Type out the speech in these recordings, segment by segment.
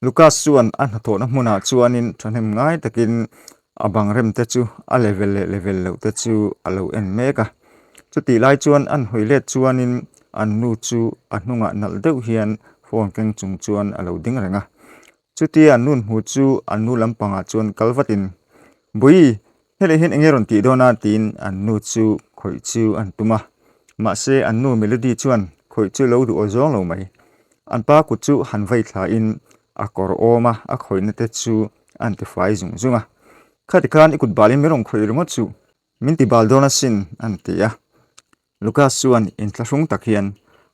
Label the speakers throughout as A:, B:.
A: Lucas chuan a hnathawhna hmunah chuanin thahnem ngai takin a bang rem te chu a level leh level loh te chu a lo en mek a. Chutih lai chuan an hawi let chuanin an nu chu a hnungah nalh deuh hian phone keng chung chuan a lo ding reng a. Chutia an nun hmu chu an nu lampangah chuan kal vatin, Bawi, helai hian enge rawn tih dawn a? tiin an nu chu khawih chu an tum a. Mahse an nu Melody chuan khawih chu lo duh aw zawng lo mai. An pa kut chu han vai thlain a kawr awm a, a khawihna te chu an tifai zung zung a. Khati khan i kut balin min rawn khawih ringawt suh, min ti bal dawn asin, an ti a. Lucas chuan inthlahrung tak hian,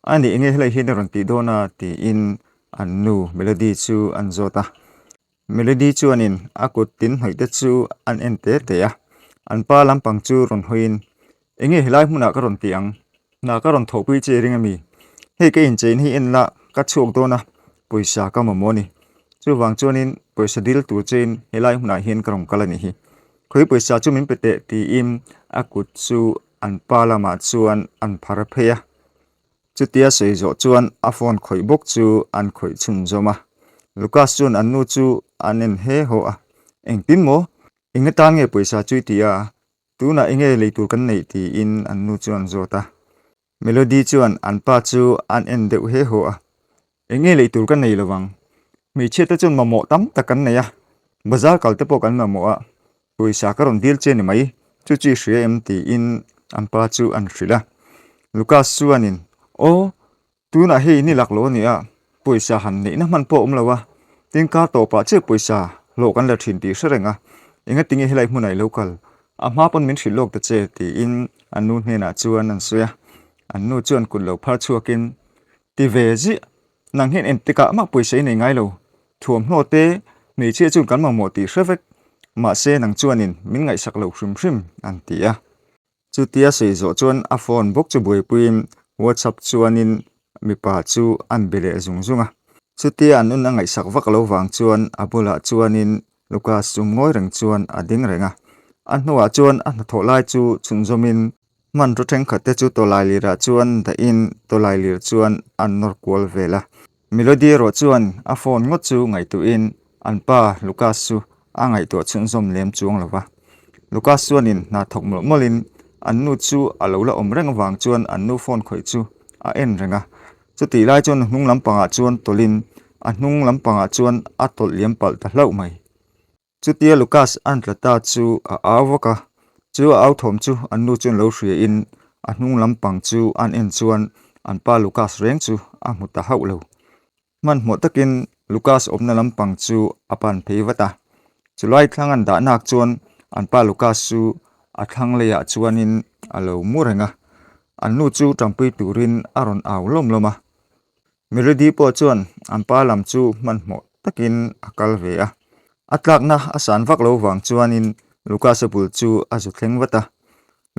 A: A nih enge helai hian i rawn tih dawn a? tiin an nu Melody chu an zawt a. Melody chuanin a kut tin hnawih te chu an en te te a. An pa lampang chu rawn hawiin, Enge helai hmunah ka rawn tih ang? Hna ka rawn thawhpui che i ring a mi? Hei ka inchein hi en la, ka chhuak dawn a, pawisa ka mamawh a ni. Chuvang chuanin pawisa dil tur chein helai hmunah hian ka rawn kal a nih hi. Khawi pawisa chu min pe teh tiin a kut chu an pa lamah chuan an phar phei a. Chutia sawi zawh chuan a phone khawih bawk chu an khawih chhunzawm a. Lucas chuan an nu chu an en he haw a, Engtin maw? Eng atan nge pawisa chu i ti a? Tunah enge lei tur kan neih tiin an nu chuan an zawt a. Melody chuan an pa chu an en deuh he haw a, Eng nge lei tur ka nei lo vang? Hmeichhia te chuan mamawh tam tak kan nei a, bazar kal te pawh kan mamawh a, pawisa ka rawn dil che ni mai, chu chu i hria em? tiin an pa chu an hrilh a. Lucas chuanin, Aw, tunah hei ni lak lo a nia, pawisa han neihna hman pawh a awm lo a, tin kar tawpah chiah pawisa hlawh kan la thin tih hre reng a, engatinge helai hmunah i lo kal? A hma pawn min hrilh lawk ta che, tiin an nu hnenah chuan an sawi a. An nu chuan kut lo phar chhuakin, Ti ve ziah, nang hian engtikah mah pawisa i nei ngai lo. Thuamhnaw te, hmeichhia chuan kan mamawh tih hre vek. Mahse, nang chuanin min ngaihsak lo hrim hrim, an ti a. Chutia sawi zawh chuan a phone bawk chu buaipuiin WhatsApp chuanin mipa chu an be leh zung zung a. Chutia an un a ngaihsak vak lo vang chuan a bulah chuanin Lucas chu ngawi reng chuan a ding reng a. A hnuah chuan a hnathawh lai chu chhunzawmin Hmanraw thenkhat te chu tawlailirah chuan dahin tawlailir chuan an nawr kual vel a. Melody erawh chuan a phone ngawt chu ngaihtuahin an pa Lucas chu a ngaihtuah chhunzawm lem chuang lo va. Lucas chuanin hna thawk mawlh mawlhin an nu chu a lo la awm reng avang chuan an nu phone khawih chu a en reng a. Chutih lai chuan a hnung lampangah chuan tawlhin a hnung lampangah chuan a tawlh liam palh ta hlauh mai. Chutia Lucas an tla ta chu a au vak a, chu a au thawm chu an nu chuan lo hria in a hnung lampang chu an en chuan an pa Lucas reng chu a hmu ta hauh lo. Hmanhmawh takin Lucas awmna lampang chu a pan phei vat a, chulai thlang an dahnak chuan an pa Lucas chu a thlang leiah chuanin a lo mu reng a, an nu chu tanpui turin a rawn au lawm lawm a. Melody pawh chuan an pa lam chu hmanhmawh takin a kal ve a, a tlakna a san vak lo vang chuanin Lucas-a bul chu a zu thleng vat a.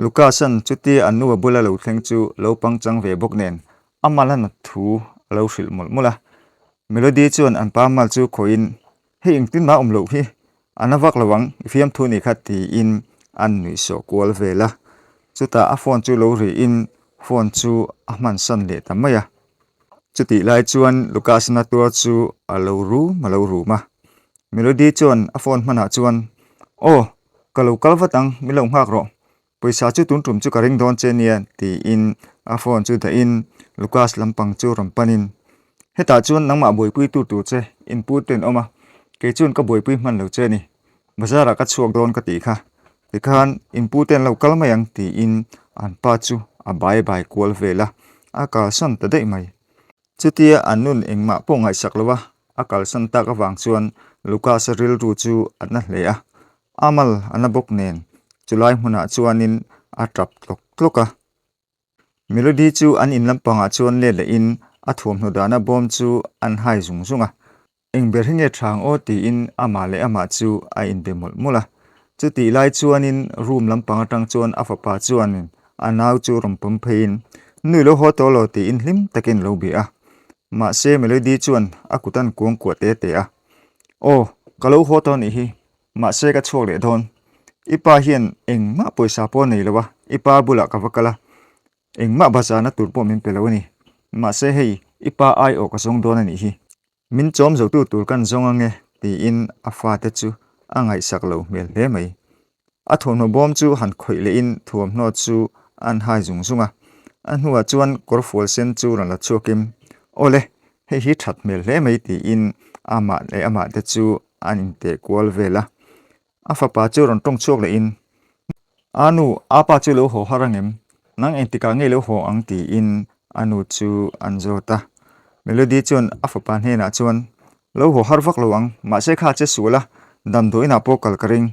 A: Lucas-a'n chutia an nu a bula lo thleng chu lo pangchang ve bawk nen a mal a nat thu a lo hrilh mawlh mawlh a. Melody chuan an pa mal chu khawihin, Hei engtin mah awm loh hi, a na vak lo ang, i fiamthu ni kha tiin an nuih sawh kual vel a. Chutah a phone chu lo rihin phone chu a hmansan leh ta mai a. Chutih lai chuan Lucas na tuar chu a lo rum a lo rum a. Melody chuan a phone hmanah chuan, Aw, ka lo kal vat ang, min lo nghak rawh. Pawisa chu tun tum chu ka ring dawn che nia tiin a phone chu dahin Lucas lampang chu rawn panin, Hetah chuan nangmah buaipui tu tur che inpu te an awm a, kei chuan ka buaipui hman lo che a ni. Bazar ah ka chhuak dawn ka tih kha, tikhan inpu te an lo kal mai ang tiin an pa chu a bai bai kual vel a, a kalsan ta daih mai. Chutia an nun engmah pawh ngaihsak lo a, a kalsan tak avang chuan Lucas-a rilru chu a na hle a, a mal a na bawk nen chulai hmunah chuanin a tap tlawk tlawk a. Melody chu an in lampangah chuan let lehin a thuamhnaw dahna bawm chu an hai zung zung a. Eng ber hi nge tha ang aw tiin amah leh amah chu a inbe mawlh mawlh a. Chutih lai chuanin room lampang atang chuan a fapa chuanin a nau chu rawn pawm pheiin, Nu i lo haw tawh lo tiin hlim takin a lo bia a. Mahse Melody chuan a kut an kuang kuah te te a. Aw, ka lo haw tawh anih hi, Mahse ka chhuak leh dawn. I pa hian engmah pawisa pawh a nei lo a, i pa bulah ka va kal a, engmah bazarna tur pawh min pe lo a ni. Mahse hei, i pa aiawh ka zawng dawn a nih hi. Min chawm zotu tur kan zawng ange tiin a fate chu a ngaihsak lo hmel hle mai. A thuamhnaw bawm chu han khawih lehin thuamhnaw chu an hai zung zung a. A hnuah chuan kawrfual sen chu rawn la chhuakin, Awle, hei hi that hmel hle mai tiin amah leh amah te chu an inteh kual vel a. A fapa chu rawn tawng chhuak lehin, A nu, a pa chu lo haw har angem? Nang engtikah nge lo haw ang? tiin a nu chu an zawt a. Melody chuan a fapa hnenah chuan, Lo haw har vak lo ang, mahse kha che sual a, damdawiinah pawh kal ka ring.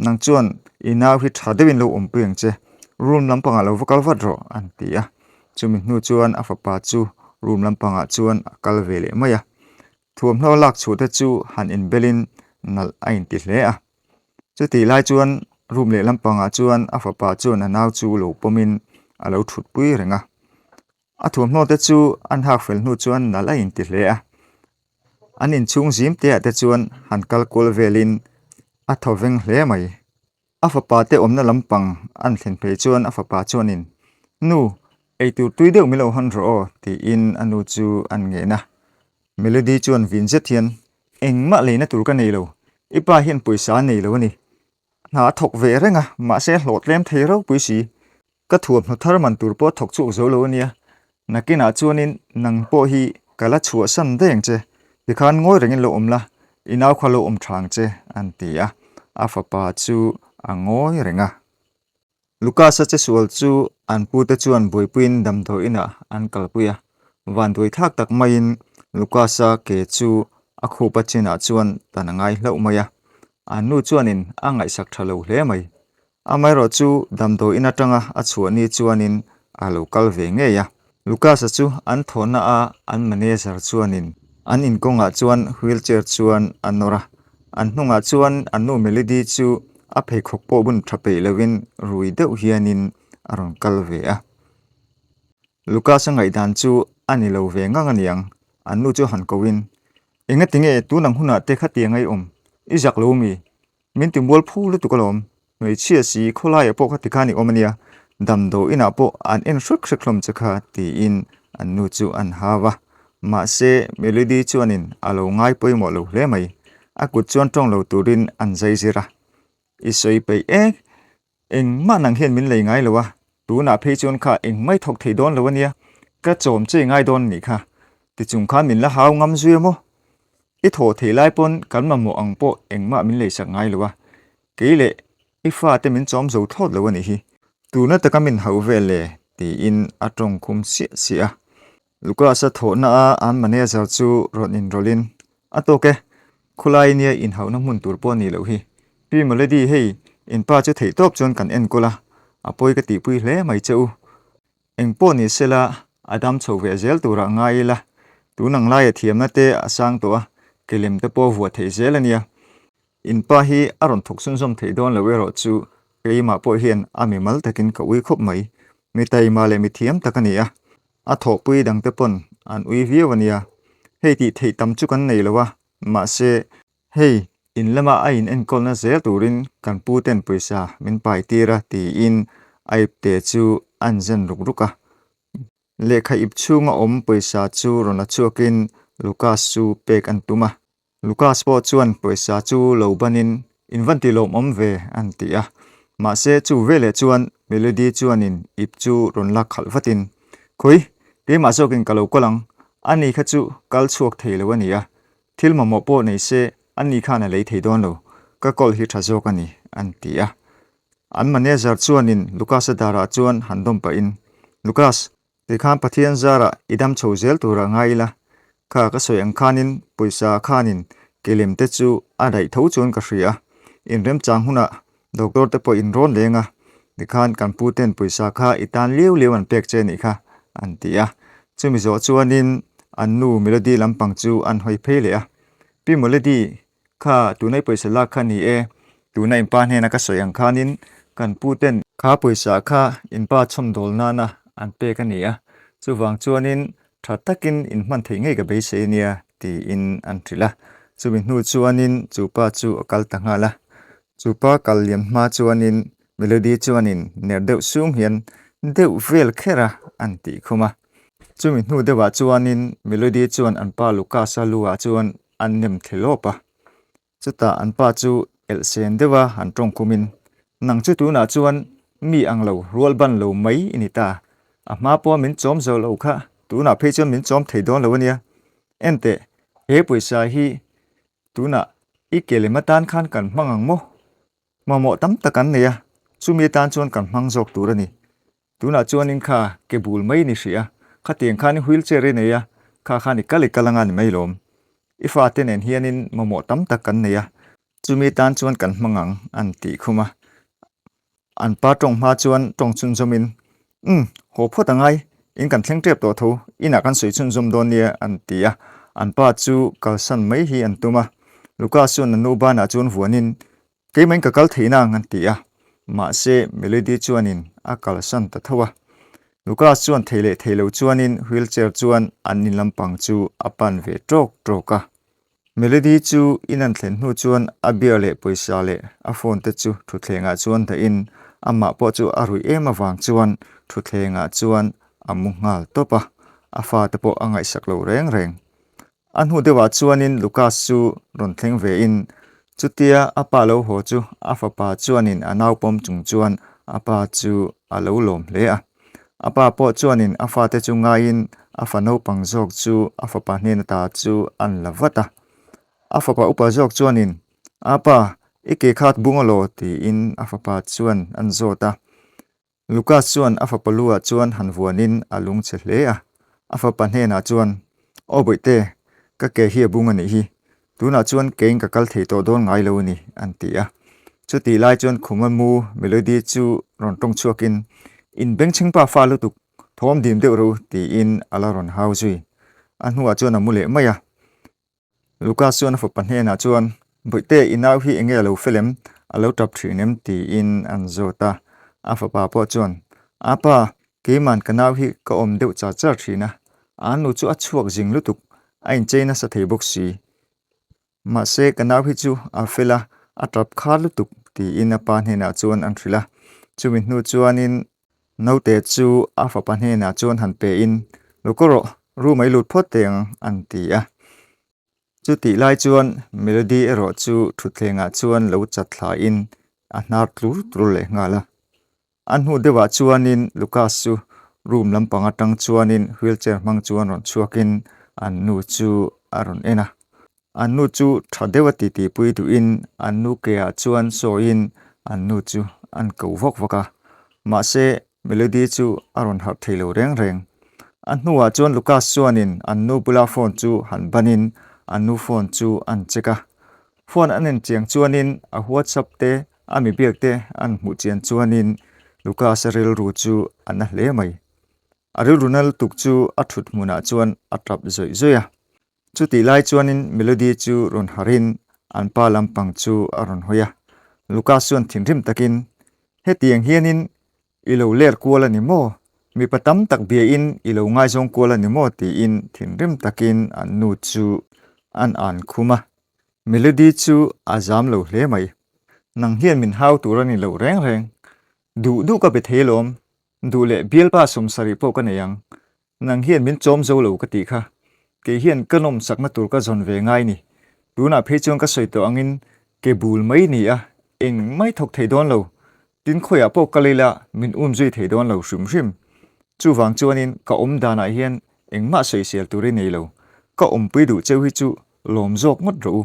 A: Nang chuan i nau hi tha deuhin lo awmpui ang che, room lampangah lo va kal vat rawh, an ti a. Chumi hnu chuan a fapa chu room lampangah chuan a kal ve leh mai a. Thuamhnaw lak chhuah te chu han inbelin nalh a inti hle a. Chutih lai chuan room leh lampangah chuan a fapa chuan a nau chu lo pawmin a lo thutpui reng a. A thuamhnaw te chu an hak fel hnu chuan nalh a inti hle a. An inchhung zim te ah te chuan han kal kual velin a thaw veng hle mai. A fapa te awmna lampang an thlen phei chuan a fapa chuanin, Nu, eitur tui deuh min lo hawn rawh aw, tiin a nu chu an ngen a. Melody chuan vin zet hian, Engmah leina tur ka nei lo, i pa hian pawisa a nei lo a ni. Hna a thawk ve reng a, mahse hlawh tlem thei ropui si. Ka thuamhnaw thar man tur pawh thawk chhuak zo lo a nia, nakinah chuanin nang pawh hi ka la chhuahsan daih ang che, tikhan ngawi rengin lo awm la, i nau kha lo awm tha ang che, an ti a, a fapa chu a ngawi reng a. Lucas-a chesual chu an pute chuan buaipuiin damdawi inah an kalpui a, vanduai thlak tak maiin Lucas-a ke chu a khupa chinah chuan tan a ngai hlauh mai a, an nu chuanin a ngaihsak tha lo hle mai. Amaherawh chu damdawiin atanga a chhuah ni chuanin a lo kal ve ngei a. Lucas-a chu an thawhna a an manager chuanin an inkawngah chuan wheelchair chuan a nawr a. An hnungah chuan an nu Melody chu a pheikhawk pawh bun tha peih lovin rui deuh hianin a rawn kal ve a. Lucas-a ngaihdan chu a ni lo ve ngang aniang, an nu chu han koin, Engatinge tun ang hunah te khatiang a i awm? I zak lo mi? Min ti mual phu lutuk alawm, hmeichhia si khawlaiah pawh kha tikhan i awm ania, damdawi inah pawh an en hrek hrek hlawm che kha tiin an nu chu an hau a. Mahse, Melody chuanin a lo ngai pawimawh lo hle mai, a kut chuan tawng lo turin an zai zir a. I sawi peih e, engmah nang hian min lei ngai lo a, tunah phei chuan kha engmah i thawk thei dawn lo ania, ka chawm che i ngai dawn anih kha, tichung khan min la hau ngam zui a maw? I thawh theih lai pawn kan mamawh ang pawh engmah min leisak ngai lo a, kei leh i fate min chawm zo thlawt lo a nih hi. Tuna taka min hauh vel le tiin a tawng khum siah siah a. Lucas-a thawhna a an manager chu rawn inrawlhin, A tawk e, khawlai nia inhauhna hmun tur pawh a nih loh hi. Pi Melody hei, in pa chu theihtawp chuan kan enkawl a, a pawi ka tihpui hle mai che u. Eng pawh ni sela, a dam chho ve zel turah ngai ila, tun ang laia thiamna te a sang tawh a, ke lem te pawh vuah theih zel a nia. In pa hi a rawn thawk chhunzawm theih dawn lo erawh chu keimah pawh hian a mimal takin ka ui khawp mai. Mi taima leh mi thiam tak a ni a, a thawhpui dangte pawn an ui viau a nia. Hei tih theih tam chu kan nei lo a, mahse, Hei, in lama a in enkawlna zel turin kan pu ten pawisa min pai tir a tiin a ipte chu an zen ruk ruk a. Lehkha ip chhunga awm pawisa chu rawn la chhuakin Lucas chu pek an tum a. Lucas pawh chuan pawisa chu lo banin in van ti lawmawm ve an ti a. Mahse chu veleh chuan Melody chuanin ip chu rawn lak khalh vatin, Khawi, keimah zawkin ka lo kawl ang, ani kha chu kal chhuak thei lo a ni a, Thil mamawh pawh nei se ani khan a lei thei dawn lo, ka call hi tha zawk a ni, an ti a. An manager chuanin Lucas-a darah chuan han dawm pahin, Lucas, tikhan Pathian zarah i dam chho zel turah ngai ila, kha ka sawi ang khanin pawisa khanin ke lem te chu a daih tho chuan ka hria a, inremchang hunah Doctor te pawh in rawn leng a, tikhan kan pu ten pawisa kha i tan liau liau an pek che anih kha, an ti a. Chumi zawh chuanin an nu Melody lampang chu an hawi phei leh a. Pi Melody, kha tuna i pawisa lak kha ni e, tuna in pa hnena ka sawi ang khanin kan pu ten kha pawisa kha in pa chhawmdawl nana an pek a ni a, chuvang chuanin tha takin in hman theih ngei ka beisei ania, tiin an hrilh a. Chumi hnu chuanin chu pa chu a kal ta nghal a. Chu pa kal liam hma chuanin Melody chuanin ner deuh sung hian deuh vel kher a an tih khum a. Chumi hnu deuhah chuanin Melody chuan an pa Lucas-a lu-ah chuan an nem thli lawp a. Chutah an pa chu elh sen deuha han tawng khumin, Nang chu tunah chuan mi ang lo, rual ban lo mai i ni ta. A hma pawha min chawm zo lo kha tunah phei chuan min chawm thei dawn lo a nia. Enteh, he pawisa hi tunah i ke lem atan khan kan hmang ang maw? Mamawh tam tak an nei a, chumi atan chuan kan hmang zawk tur a ni. Tunah chuanin kha ke bul mai ni hrih a, khatiang khan i wheelchair i nei a, kha khan i kal i kal anga ni mai lawm. I fate nen hianin mamawh tam tak kan nei a, chumi tan chuan kan hmang ang an tih khum a. An pa tawng hma chuan tawng chhunzawmin, Umm, haw phawt a ngai, in kan thleng tep tawh tho, inah kan sawi chhunzawm dawn nia an ti a. An pa chu kalsan mai hi an tum a. Lucas chuan a nu banah chuan vuanin, Keimahin ka kal theih nang an ti a, mahse Melody chuanin a kalsan ta tho a. Lucas chuan thei leh thei lo chuanin wheelchair chuan an in lampang chu a pan ve tawk tawk a. Melody chu in an thlen hnu chuan a beer leh pawisa leh a phone te chu thutthlengah chuan dahin amah pawh chu a ruih em avang chuan thutthlengah chuan a mu nghal tawp a, a fate pawh a ngaihsak lo reng reng. A hnu deuhah chuanin Lucas chu rawn thleng vein chutia a pa lo haw chu a fapa chuanin a nau pawm chung chuan a pa chu a lo lawm hle a. A pa pawh chuanin a fate chu ngaiin a fa naupang zawk chu a fapa hnen ata chu an la vat a. A fapa upa zawk chuanin, A pa, i ke khat bung alaw? tiin a fapa chuan an zawt a. Lucas chuan a fapa lu ah chuan han vuanin a lung che hle a, a fapa hnenah chuan, Aw Bawihte, ka ke hi a bung a nih hi, tunah chuan keiin ka kal thei tawh dawn ngai lo a ni, an ti a. Chutih lai chuan khuma mu Melody chu rawn tawng chhuakin, In bengchheng pa fa lutuk, thawm dim deuh ro, tiin a la rawn hau zui. A hnuah chuan a mu leh mai a. Lucas chuan a fapa hnenah chuan, Bawihte, i nau hi enge a lo fel em? A lo tap thin em? tiin an zawt a. A fapa pawh chuan, A pa, keiman ka nau hi ka awm deuh char char thin a, a nu chu a chhuak zing lutuk, a inchei nasa thei bawk si. Mahse, ka nau hi chu a fel a, a tap khar lutuk, tiin a pa hnenah chuan an hrilh a. Chumi hnu chuanin Naute chu a fapa hnenah chuan han pein, Lo kaw rawh, room a i lut phawt teh ang, an ti a. Chutih lai chuan Melody erawh chu thutthlengah chuan lo chat thlain a hnar tlur tlur leh nghal a. A hnu deuhah chuanin Lucas chu room lampang atang chuanin wheelchair hmang chuan rawn chhuakin an nu chu a rawn en a. An nu chu tha deuh a titi pui duhin an nu ke ah chuan sawiin an nu chu an ko vak vak a, mahse Melody chu a rawn harh thei lo reng reng. A hnuah chuan Lucas chuanin an nu bula phone chu han banin an nu phone chu an check a, phone an en chiang chuanin a whatsapp te a mi biak te an hmuh chian chuanin Lucas-a rilru chu a na hle mai. A rilru na lutuk chu a thut hmunah chuan a tap zawih zawih a. Chutih lai chuanin Melody chu rawn harhin an pa lampang chu a rawn hawi a. Lucas chuan thinrim takin, Hetiang hianin i lo ler kual a ni maw? Mipa tam tak biain i lo ngaizawng kual a ni maw? tiin thinrim takin an nu chu an an khum a. Melody chu a zam lo hle mai. Nang hian min hau tur a ni lo reng reng. Duh duh ka be thei alawm. Duh leh bialpa 70 pawh ka nei ang. Nang hian min chawm zo lo ka tih kha. Kei hian ka nawmsakna tur ka zawn ve ngai ni. Tunah phei chuan ka sawi tawh angin ke bul mai ni a, eng mai thawk thei dawn lo. Tin khawiah pawh ka lei la min um zui thei dawn lo hrim hrim. Chuvang chuanin ka awm danah hian engmah sawisel tur i nei lo. Ka awmpui duh cheu hi chu lawm zawk ngawt rawh u.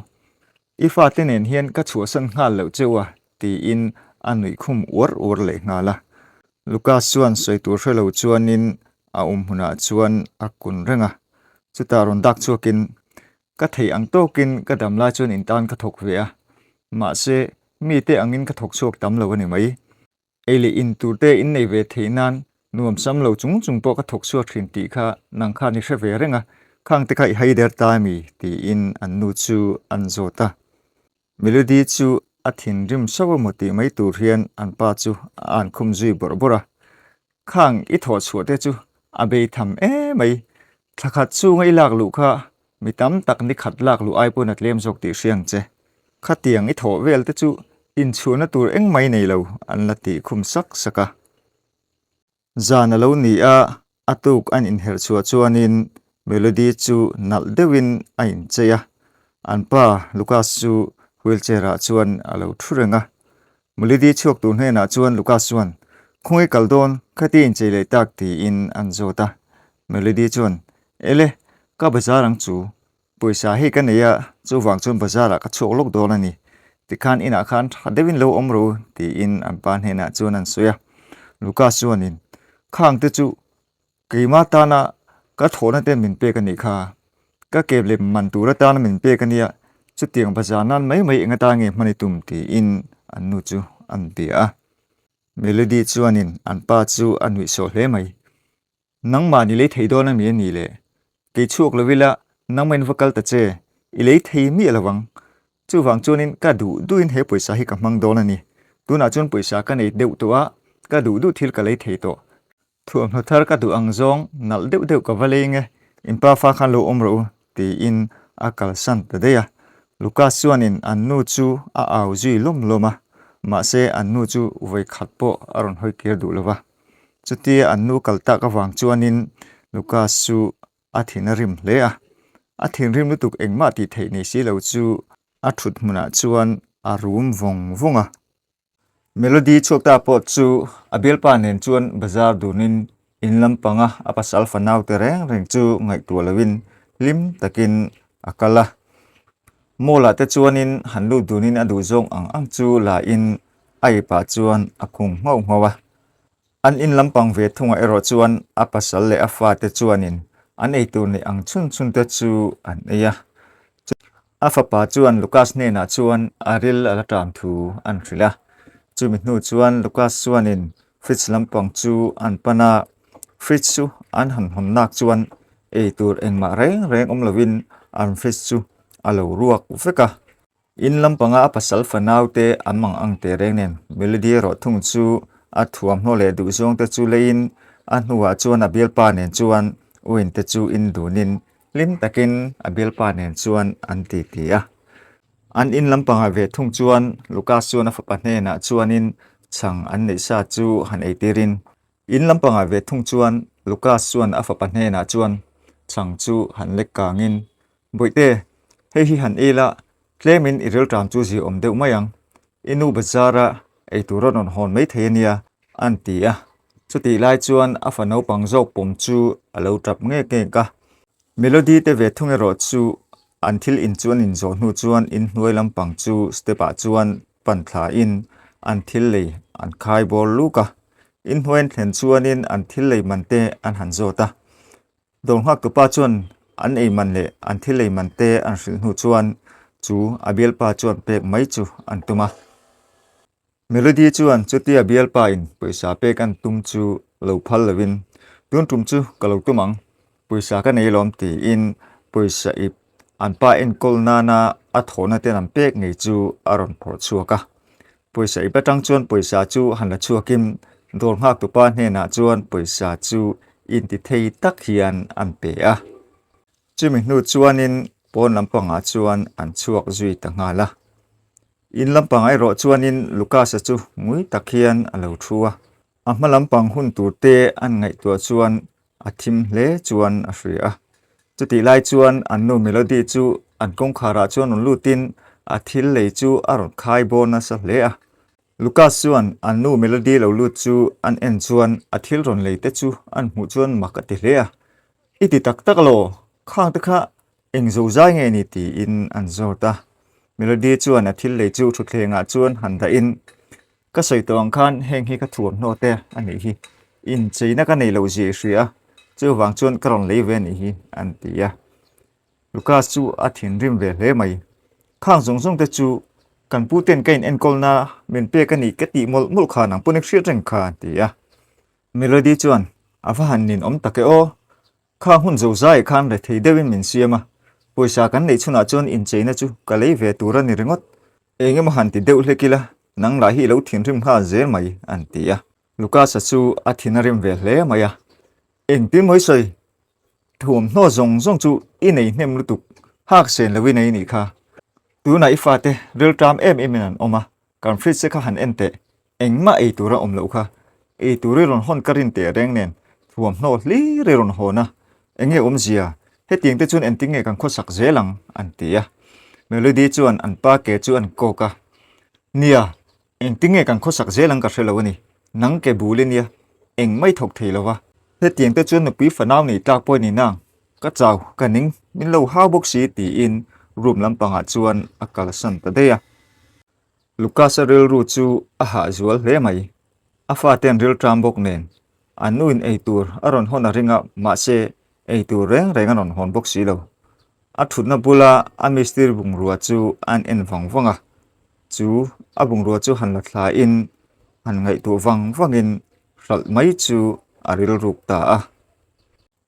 A: I fate nen hian ka chhuahsan nghal loh cheu a, tiin a nuih khum uar uar leh nghal a. Lucas chuan sawi tur hre lo chuanin a awm hmunah chuan a kun reng a, chutah rawn dak chhuakin, Ka theih ang tawkin ka dam lai chuan in tan ka thawk ve a, mahse mite angin ka thawk chhuak tam lo a ni mai. Ei leh in tur te in nei ve theih nan nuam sam lo chung chung pawh ka thawk chhuak thin tih kha nang khan i hre ve reng a, khang te kha i hai der ta ami? tiin an nu chu an zawt a. Melody chu a thinrim sauh emaw tih mai tur hian an pa chu a an khum zui bawrh bawrh a. Khang i thawh chhuah te chu a bei tham emai, thla khat chunga i lak luh kha Mi tam tak ni khat lak luh ai pawn a tlem zawk tih hria ang che. Khatiang i thawh vel te chu inchhuahna tur engmai nei lo an la tih khum sak sak a. Zan a lo ni a, A tuk an inherh chhuah chuanin Melody chu nalh deuhin a inchei a, an pa Lucas chu wheelchair ah chuan a lo thu reng a. Melody chhuak tur hnenah chuan Lucas chuan, Khawnge kal dawn, khati inchei leh tak tiin an zawt a. Melody chuan, Ele, ka bazar ang chu, Pawisa hei ka nei a, chuvang chuan bazar ah ka chhuak lawk dawn a ni. Tikhan inah khan tha deuhin lo awm rawh u tiin an pa hnenah chuan an sawi a. Lucas chuanin, Khang te chu keima tana ka thawhna te min pek a nih kha. Ka kep leh man tur atana min pek a nia, chutiang bazar nan mai mai eng atan nge hman i tum tiin an nu chu an bia a. Melody chuanin an pa chu a nuihsawh hle mai. Nangmah ni lei thei dawn a mi a nih le? Kei chhuak lo ila nangmahin va kal ta che, i lei thei miah lo ang. Chuvang chuanin ka duh duhin he pawisa hi ka hmang dawn a ni. Tunah chuan pawisa ka nei deuh tawh a, ka duh duh thil ka lei thei tawh. Thuamhnaw thar ka duh ang zawng nalh deuh deuh ka va lei nge, in pa fa khan lo awm rawh u, tiin a kalsan ta daih a. Lucas chuanin an nu chu a au zui lawm lawm a, mahse an nu chu vawi khat pawh a rawn hawi kir duh lo va. Chutia an nu kal tak avang chuanin Lucas chu a thin a rim hle a, a thinrim lutuk engmah tih theih nei si lo chu a thut hmunah chuan a rum vawng vawng a. Melody chhuak ta pawh chu a bialpa nen chuan bazar dunin in lampanga a pasal fanau te reng reng chu ngaihtuah loin hlim takin a kal a. Mall ah te chuanin han lut dunin a duhzawng ang ang chu la in a ipah chuan a khung nghauh nghauh a. An in lampang ve thungah erawh chuan a pasal leh a fate chuanin an eitur neih ang chhun chhun te chu an ei a. A fapa chuan Lucas hnenah chuan a ril a la ṭam thu an hrilh a. Chumi hnu chuan Lucas chuanin fridge lampang chu an pan a, fridge chu an han hawn nak chuan eitur engmah reng reng awm lovin an fridge chu a lo ruak vek a. In lampanga a pasal fanaute an mang ang teh reng nen Melody erawh thung chu a thuamhnaw leh duhzawngte chu leiin a hnuah chuan a bialpa nen chuan uin te chu in dunin hlim takin a bialpa nen chuan an titi a. An in lampangah ve thung chuan Lucas chuan a fapa hnenah chuanin chhang an neih sa chu han eitirin in lampangah ve thung chuan Lucas chuan a fapa hnenah chuan chhang chu han lek kangin Bawihte, hei hi han ei la, tlemin i rilṭam chu zia awm deuh mai ang. I nu bazara ei tur a rawn hawn mai thei a nia, an ti a. Chutih lai chuan a fa naupang zawk pawm chu a lo ṭap ngek ngek a. Melody te ve thung erawh chu an thil in chu an inzawh hnu chuan inhnuai lampang chu step ah chuan pan thlain an thil lei an khai bawr luk a. Inhnuai an thlen chuanin an thil lei man te an han zawt a. Dawr nghaktupa chuan an ei man leh an thil ei man te an hrilh hnu chuan chu a bialpa chuan pek mai chu an tum a. Melody chuan chutia bialpa in pawisa pek an tum chu lo phal lovin, Tun tum chu ka lo tum ang, pawisa ka nei alawm tiin pawisa ip an pa enkawl nana a thawhna ten an pek ngei chu a rawn phawrh chhuak a. Pawisa ip atang chuan pawisa chu han la chhuakin dawr nghaktupa hnenah chuan pawisa chu intithei tak hian an pe a. Chumi hnu chuanin pawn lampangah chuan an chhuak zui ta nghal a. In lampangah erawh chuanin Lucas-a chu ngui tak hian a lo thu a. A hma lampang hun tur te an ngaihtuah chuan a thim hle chuan a hria a. Chutih lai chuan an nu Melody chu an kawngkharah chuan rawn lutin a thil lei chu a rawn khai bawr nasa hle a. Lucas chuan an nu Melody lo lut chu an en chuan a thil rawn lei te chu an hmuh chuan mak a ti hle a. I ti tak tak alaw? Khang te kha eng zo zai nge ni tiin an zawt a. Melody chuan a thil lei chu thutthlengah chuan han dahin Ka sawi tawh ang khan heng hi ka thuamhnaw te a nih hi, incheina ka nei loh zia i hria a, chuvang chuan ka rawn lei ve a nih hi an ti a. Lucas chu a thinrim ve hle mai. Khang zawng zawng te chu kan pu ten ka in enkawlna min pek a nih ka tih mawlh mawlh khan ang pawn i hriat reng kha an ti a. Melody chuan a va han ninawm tak e aw, Kha hun zo zai khan rethei deuhin min siam a, pawisa kan neih chhunah chuan incheina chu ka lei ve tur a ni ringawt. Eng emaw han ti deuh hlek ila, nang lah hi i lo thinrim nghal zel mai, an ti a. Lucas-a chu a thin a rim ve hle mai a, Engtin mawi sawi, thuamhnaw zawng zawng chu i nei hnem lutuk, hak sen lo i nei nih kha. Tunah i fate rilṭam em emin an awm a, Kan fridge te kha han en teh, engmah ei tur a awm loh kha. Ei tur i rawn hawn ka rin teh reng nen, Thuamhnaw hlir i rawn hawn a, eng nge awmzia? Hetiang te chuan engtin nge kan khawsak zel ang? an ti a. Melody chuan an pa ke chu an kawk a, Nia, engtin nge kan khawsak zel ang ka hre lo a ni. Nang ke bul i nia, eng mai thawk thei lo va. Hetiang te chuan nupui fanau nei tlak pawh i ni nang, ka chau, ka ning, min lo hau bawk si tiin room lampangah chuan a kalsan ta daih a. Lucas-a rilru chu a hah zual hle mai. A fate an rilṭam bawk nen, an nuin eitur a rawn hawn a ring a, mahse, eitur reng reng a rawn hawn bawk si lo. A ṭhutna bula a mistiri bungrua chu an en vang vang a, chu a bungrua chu han la thlain han ngaihtuah vang vangin hralh mai chu a rilruk ta a.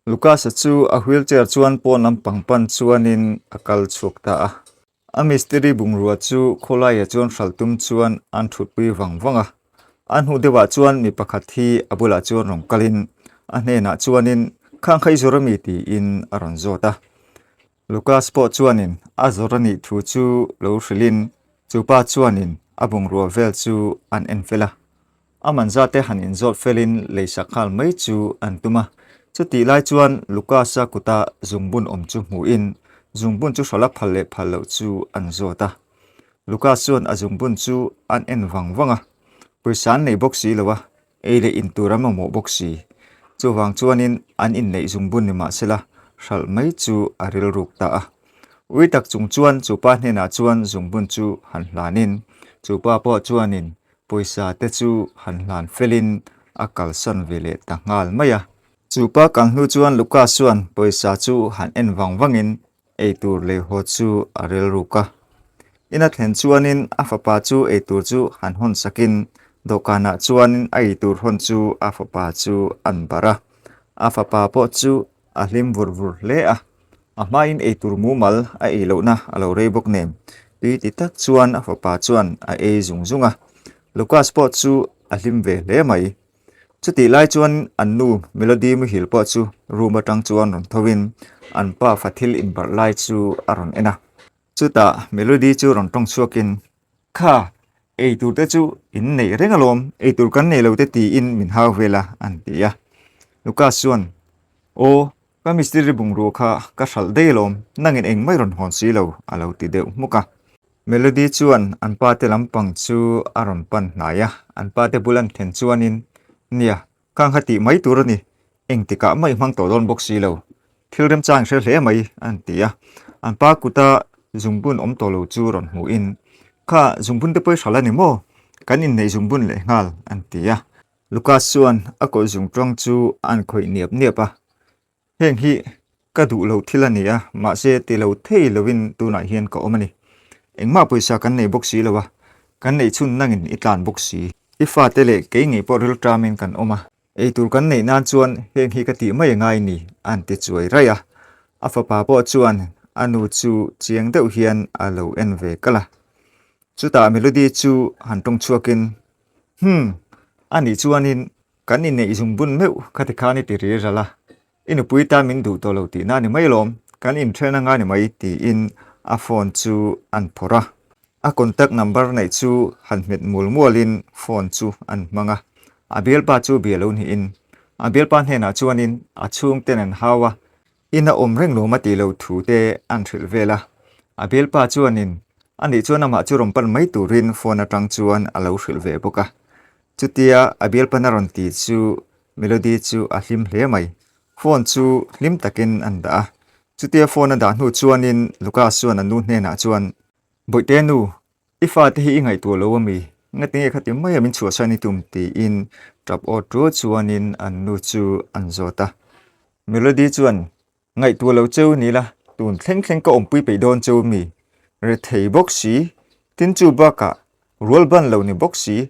A: Lucas-a chu a wheelchair chuan pawn lampang pan chuanin a kal chhuak ta a. A mistiri bungrua chu khawlaiah chuan hralh tum chuan an thutpui vang vang a. A hnu deuhah chuan mi pakhat hi a bulah chuan rawn kalin a hnenah chuanin Khang kha i zawr ami? tiin a rawn zawt a. Lucas pawh chuanin a zawr a nih thu chu lo hrilhin chu pa chuanin a bungrua vel chu an en fel a. A man zate han inzawt felin leisak nghal mai chu an tum a. Chutih lai chuan Lucas-a kuta zungbun awm chu hmuhin zungbun chu hralh a phal leh phal loh chu an zawt a. Lucas chuan a zungbun chu an en vang vang a, pawisa an nei bawk si lo a, ei leh in tur an mamawh bawk si. Chuvang chuanin an inneih zungbun ni mah sela hralh mai chu a rilruk ta a. Ui tak chung chuan chu pa hnenah chuan zungbun chu han hlanin chu pa pawh chuanin Pawisa te chu han hlan felin a kalsan ve leh ta nghal mai a. Chu pa kal hnu chuan Lucas chuan pawisa chu han en vang vangin eitur lei haw chu a rilruk a. Ina thlen chuanin a fapa chu eitur chu han hawn sakin dawhkanah chuanin a eitur hawn chu a fapa chu an barh a. A fapa pawh chu a hlim vur vur hle a. A hmain eitur mumal a ei lohna a lo rei bawk nen, tui ti tak chuan a fapa chuan a ei zung zung a. Lucas pawh chu a hlim ve hle mai. Chutih lai chuan an nu Melody muhil pawh chu room atang chuan rawn tho in an pa fa thil inbarh lai chu a rawn en a. Chutah Melody chu rawn tawng chhuakin, Kha, eitur te chu in neih reng alawm, eitur kan nei lo te tiin min hau vel a, an ti a. Lucas chuan, Aw, Ka mistiri bungrua kha ka hralh daih alawm, nangin eng mai rawn hawn si lo, a lo ti deuh hmuk a. Melody chuan an pa te lampang chu a rawn pan hnai a, an pa te bul an thlen chuanin, Nia, khang kha tih mai tur a ni, engtikah mah i hmang tawh dawn bawk si lo, thil remchang i hre hle mai, an ti a. An pa kuta zungbun awm tawh lo chu rawn hmuhin, Kha zungbun te pawh i hralh a ni maw? Kan inneih zungbun lehnghal, an ti a. Lucas chuan a kawih zung tang chu a an khawih niap niap a, Heng hi ka duh lo thil a ni a, mahse ti lo thei lovin tunah hian ka awm a ni. Engmah pawisa kan nei bawk si lo a, kan neih chhun nangin i tlan bawk si. I fate leh kei ngei pawh rilṭamin kan awm a, eitur kan neih nan chuan heng hi ka tih mai angai ni, a an ti chuai raih a. A fapa pawh chuan a nu chu chiang deuh hian a lo en ve kalh a. Chutah Melody chu han tawng chhuakin, Hum, a nih chuanin kan inneih zungbun meuh kha tikhan i ti ri ral a, i nupui tan min duh tawh lo tihna a ni mai alawm, kan inthen anga ni mai tiin a phone chu an phawrh a. A contact number neih chu han hmet mual mualin phone chu an hmang a, a bialpa chu bia lo niin a bialpa hnenah chuanin a chhungten an hau a, Ina awm reng lawm a tih loh thu te an hrilh vel a, a bialpa chuanin a nih chuan amah chu rawn pan mai turin phone atang chuan a lo hrilh ve bawk a. Chutia a bialpan a rawn ti chu Melody chu a hlim hle mai. Phone chu hlim takin an dah a, chutia phone a dah hnu chuanin Lucas chuan a nu hnenah chuan, Bawihte nu, I fate hi i ngaihtuah lo ami? Ngatinge khati maia min chhuahsan i tum? tiin tap aw ṭuau chuanin an nu chu an zawt a. Melody chuan, Ngaihtuah lo cheu ni la, tun thleng thleng ka awmpui peih dawn cheu mi? Rethei bawk si, tin chu bakah rual ban lo ni bawk si,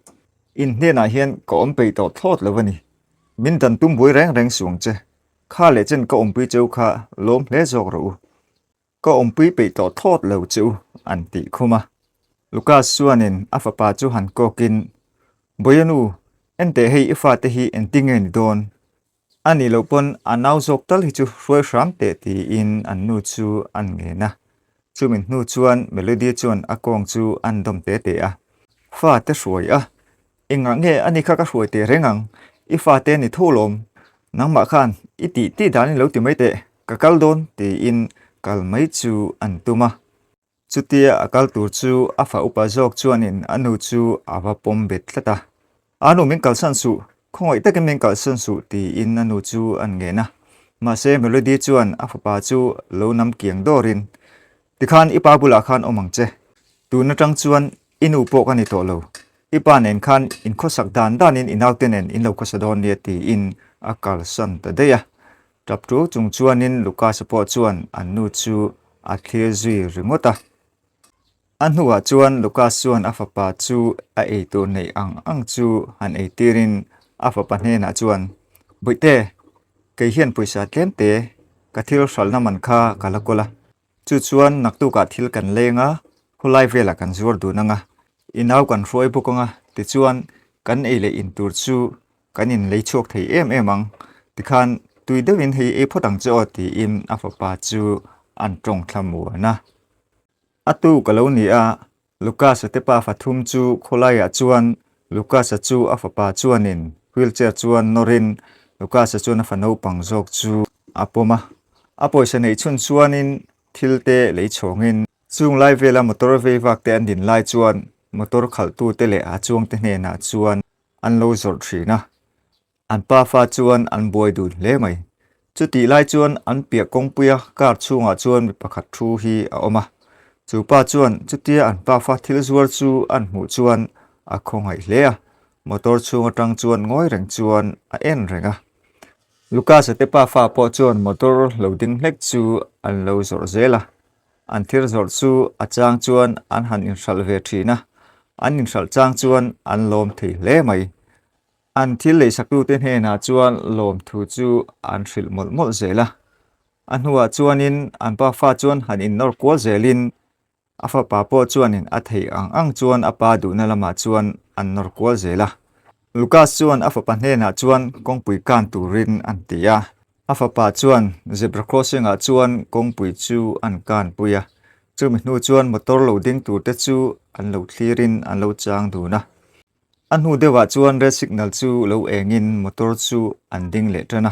A: in hnenah hian ka awm peih tawh thlawt lo a ni. Min dan tum buai reng reng suh ang che. Kha leh chen ka awmpui cheu kha lawm hle zawk rawh u. Ka awmpui peih tawh thlawt lo che u, an tih khum a. Lucas chuanin a fapa chu han kawkin, Bawia nu, enteh hei i fate hi engtin nge ni dawn? A nih loh pawn a nau zawk tal hi chu hruai hram teh tiin an nu chu an ngen a. Chumi hnu chuan Melody chuan a kawng chu an dawm te te a. Fate hruai a, Engah nge ani kha ka hruai teh reng ang? I fate ni tho lawm. Nangmah khan i tih tih danin lo ti mai teh, ka kal dawn tiin kal mai chu an tum a. Chutia a kal tur chu a fa upa zawk chuanin a nu chu a va pawm bet tlat a. A nu min kalsan suh, khawngaih takin min kalsan suh tiin a nu chu an ngen a. Mahse Melody chuan a fapa chu lo nam kiang dawrin, Tikhan i pa bulah khan awm ang che. Tun atang chuan i nu pawh ka ni tawh lo. I pa nen khan in khawsak dan danin i naute nen in lo khawsa dawn nia tiin a kalsan ta daih a. Tap ṭuau chung chuanin Lucas-a pawh chuan an nu chu a thlir zui ringawt a. A hnuah chuan Lucas chuan a fapa chu a eitur neih ang ang chu han eitirin a fapa hnenah chuan, Bawihte, kei hian pawisa tlemte ka thil hralhna man kha ka la kawl a. Chu chuan naktukah thil kan leng a, khawlai velah kan zuar dun ang a, i nau kan hruai bawk ang a, tichuan kan ei leh in tur chu kan in lei chhuak thei em em ang, tikhan tui deuhin hei ei phawt ang che aw tiin a fapa chu an tawng thla muan a. A tu ka lo ni a, Lucas-a te pa fathum chu khawlaiah chuan Lucas-a chu a fapa chuanin wheelchair chuan nawrin Lucas-a chuan a fa naupang zawk chu a pawm a. A pawisa neih chhun chuanin thil te lei chhawngin chung lai vela motor vei vak te an din lai chuan motor khalhtute leh a chuangte hnenah chuan an lo zawrh thin a. An pafa chuan an buai dun hle mai. Chutih lai chuan an piah kawngpuia car chhungah chuan mi pakhat thu hi a awm a. Chu pa chuan chutia an pafa thil zuar chu an hmuh chuan a khawngaih hle a, motor chhung atang chuan ngawi reng chuan a en reng a. Lucas-a te pafa pawh chuan motor lo ding hlek chu an lo zawrh zel a. An thil zawrh chu a chang chuan an han inhralh ve thin a, an inhralh chang chuan an lawm thei hle mai. An thil leisaktute hnenah chuan lawmthu chu an hrilh mawlh mawlh zel a. A hnuah chuanin an pafa chuan han innawr kual zelin a fapa pawh chuanin a theih ang ang chuan a pa duhna lamah chuan an nawr kual zel a. Lucas chuan a fapa hnenah chuan kawngpui kan turin an ti a. A fapa chuan zebra crossing ah chuan kawngpui chu an kanpui a. Chumi hnu chuan motor lo ding turte chu an lo thlirin an lo chang dun a. A hnu deuhah chuan red signal chu lo engin motor chu an ding leh tan a.